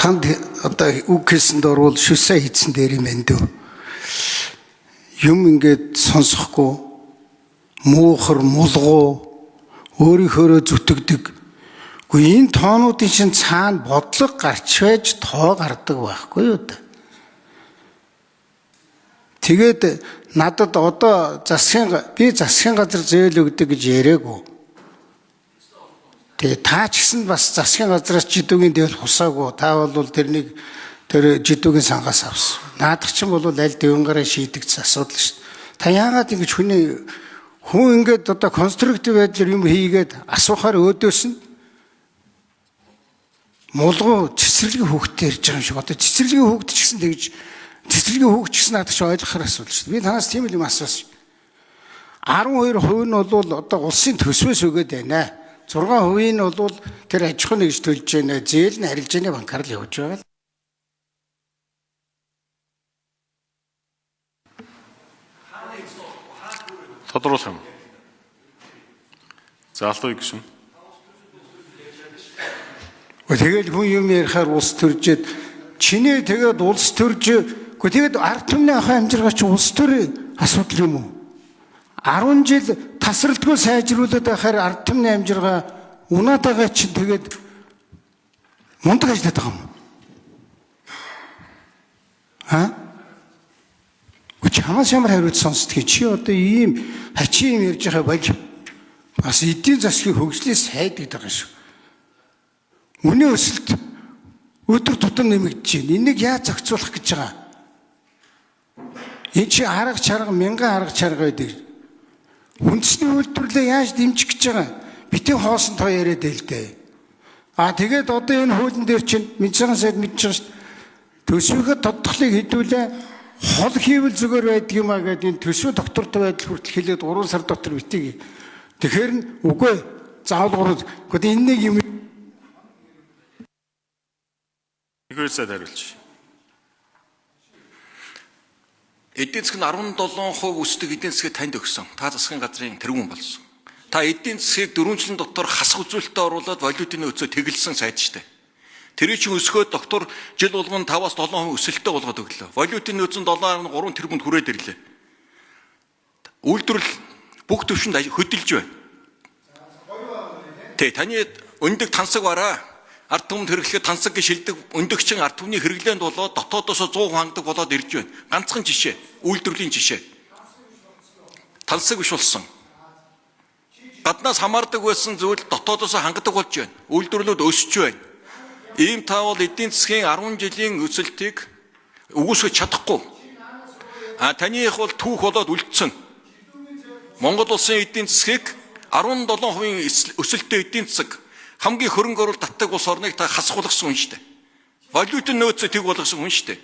Танд одоо үг хэлсэнд орвол шүсээ хийцэн дээр юм байна дөө. Юм ингээд сонсохгүй муухар мулгуу өөрийнхөөрөө зүтгэдэг. Гэхдээ энэ тоонуудын чинь цаана бодлого гарч байж тоо гардаг байхгүй юу да. Тэгээд надад одоо засгийн би засгийн газар зээл өгдөг гэж яриаггүй. Тэгээ та ч гэсэн бас засгийн газраас жидүүгийн дээл хусаагүй. Та бол тэрнийг тэр жидүүгийн сангаас авсан. Наадах чинь бол аль дэвэнгараа шийдэгдсэн асуудал шүү дээ. Та яагаад ингэж хүний хүн ингээд одоо конструктив байдлаар юм хийгээд асуухаар өөдөөс нь мулгуу цэцэрлэгийн хүүхдтэй ярьж байгаа юм шиг. Одоо цэцэрлэгийн хүүхд ч гэсэн тэгж цэцэрлэгийн хүүхд ч гэсэн наадах чи ойлгохоор асуудал шүү дээ. Би танаас тийм л юм асуусан. 12% нь бол одоо улсын төсвөөс өгөөд байна. 6% нь бол тэр аж ахуйн нэгж төлж байна. Зээл нь арилжааны банкар л явж байгаа л. Тодруулах юм. За алтуу гişүн. Тэгэл хүн юм ярихаар улс төржээд чиний тэгээд улс төрж үгүй тэгээд ард түмний ахын амжиргаа чи улс төрийн асуудал юм уу? 10 жил тасралтгүй сайжруулад байхаар ард түмний амжиргаа унаад байгаа чинь тэгээд мундаг ажиллаад байгаа юм. Аа? Чамаас ямар хариуд сонсдгийг чи одоо ийм хачин юм ярьж байгаа болж бас эдийн засгийн хөгжлийг сайд гэдэг байгаа шүү. Үнийн өсөлт өдөр тутам нэмэгдэж байна. Энийг яаж зохицуулах гэж байгаа? Энэ чи арга чарга мянган арга чарга байдаг. Үндэсний үйлдвэрлэлээ яаж дэмжих гэж байгаа? Битгий хоосон тоо яриад байл дээ. А тэгээд одоо энэ хуулийн дээр чинь мэдсэн сайд мэдж байгаа шүү дээ. Төсвийнхээ тодтголыг хэдүүлээ хол хийвэл зүгээр байдаг юм а гэдэг энэ төсвийн доктортой байдал хүртэл хэлээд 3 сар дотор битгий. Тэгэхээр нь үгүй заавал 3. Гэхдээ энэ нэг юм Ерөнхий сайд хариулж. Эдийн засаг нь 17% өсдөг эдийн засгийг танд өгсөн. Та засгийн газрын тэргүүн болсон. Та эдийн засгийг 4 жилийн дотор хасах үзүүлэлтэд оруулаад валютын нөөцөө тэгэлсэн сайд штэ. Тэрийг чинь өсгөөд доктор жил болгон 5-аас 7% өсөлттэй болгоод өглөө. Валютын нөөц нь 7.3 тэрбумд хүрээд ирлээ. Үйлдвэрлэл бүх төвшөнд хөдөлж байна. Тэ таны өндөг тансаг бараа ард түмэнд хэрэглэхэд тансаг гэж шилдэг өндөгчин ард түмний хэрэглээнд болоод дотоодоос 100 хангадаг болоод ирж байна. Ганцхан жишээ, үйлдвэрлэлийн жишээ. Тансаг биш болсон. Гаднаас хамаардаг байсан зүйл дотоодоос хангадаг болж байна. Үйлдвэрлэлүүд өсөж байна. Ийм та бол эдийн засгийн 10 жилийн өсөлтийг үгүйсгэж чадахгүй. А таных бол түүх болоод үлдсэн. Монгол улсын эдийн засгийг 17% өсөлттэй эдийн засаг хамгийн хөрөнгө оруулалт татдаг улс орныг та хасгуулсан хүн шүү дээ. Валютын нөөцөө тэг болгосон хүн шүү дээ.